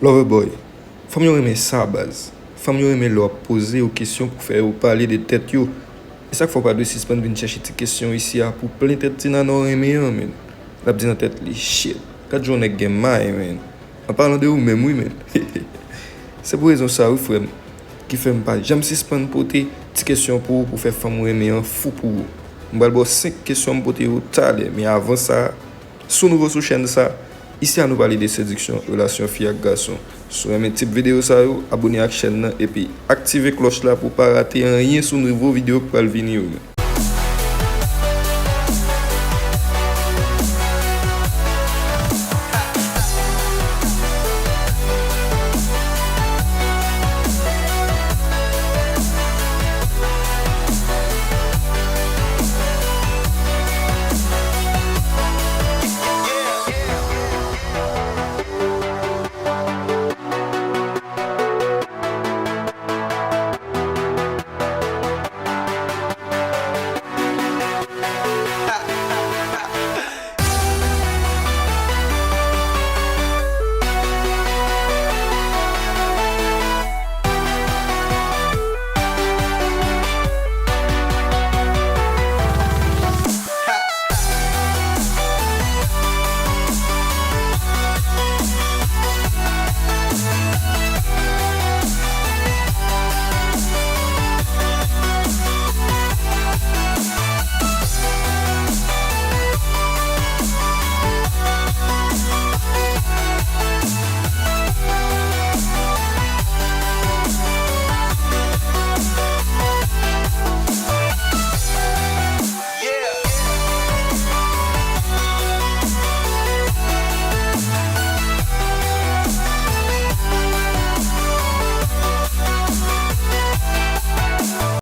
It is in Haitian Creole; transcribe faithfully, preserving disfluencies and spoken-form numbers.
Loverboy, fanm yo renmen sa baz. Fanm yo renmen lè w ap poze yo kesyon pou fè yo pale de tèt yo. E sa k fè w pa dwe sispann vin chèche ti kesyon isi a pou plen tèt ti nana w renmen an, menn. L ap di nan tèt li, shit, gad jan yon nèg gen may, menn. An palan de ou menm, wi, menn. Se pou rezon sa, wi, frè m, ki fè m pa janm sispann pote ti kesyon pou ou pou fè fanm ou renmen an fou pou ou. M pral ba w senk kesyon m pote yo talè, men avan sa, si w nouvo sou chèn sa, isi a nou pale de sediksyon, relasyon fi ak gason. Si w renmen tip videyo sa yo, abone ak chèn nan epi aktive klòch la pou w pa rate anyen sou nouvo videyo k pral vini yo, menn.